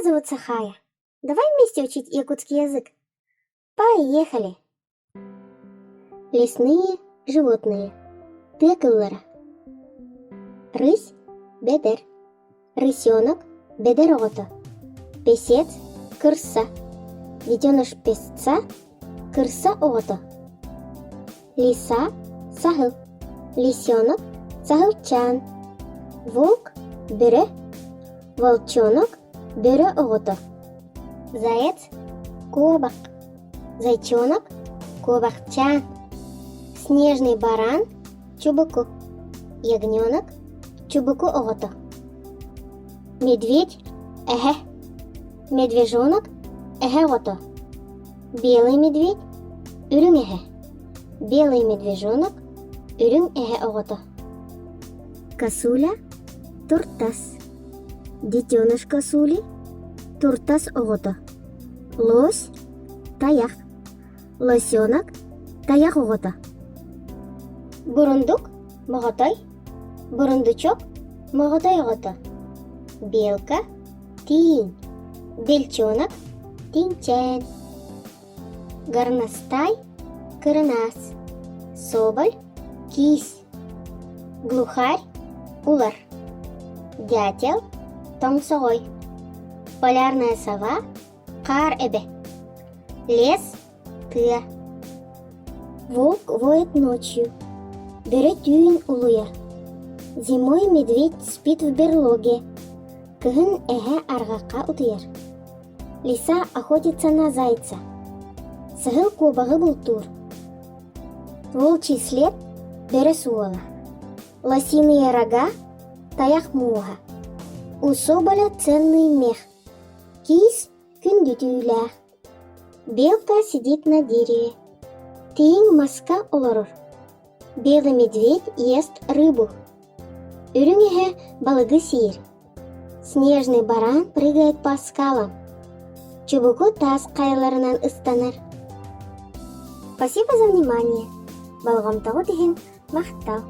зовут Сахая. Давай вместе учить якутский язык. Поехали! Лесные животные. Тыа кыыллара. Рысь – бэдэр. Рысенок – бэдэр оҕото. Песец – кырса. Детеныш песца – кырса оҕото. Лиса – саһыл. Лисенок – саһылчаан. Волк – бөрө. Волчонок – бөрө оҕото. Заяц – куобах. Зайчонок – куобахчаан. Снежный баран – чубуку. Ягненок – чубуку оҕото. Медведь – эһэ. Медвежонок – эһэ оҕото. Белый медведь – үрүҥ эһэ. Белый медвежонок – үрүҥ эһэ оҕото. Косуля – туртас. Детеныш косули – туртас оҕото. Лось – тайах. Лосенок – тайах оҕото. Бурундук – моҕотой. Бурундучок – моҕотой оҕото. Белка – тииҥ. Бельчонок – тииҥчээн. Горностай – кырынаас. Соболь – киис. Глухарь – улар. Дятел – тоҥсоҕой. Полярная сова – хаар эбэ. Лес – тыа. Волк воет ночью. Бөрө түүн улуйар. Зимой медведь спит в берлоге. Кыһын эһэ арҕахха утуйар. Лиса охотится на зайца. Саһыл куобаҕы бултуур. Волчий след бөрө суола. Лосиные рога тайах муоһа. У соболя ценный мех. Киис күндү түүлээх. Белка сидит на дереве. Тииҥ маска олорор. Белый медведь ест рыбу. Үрүҥ эһэ балыгы сиир. Снежный баран прыгает по скалам. Чубуку таас хайаларынан ыстанар. Спасибо за внимание. Болҕомтоҕут иһин махтал.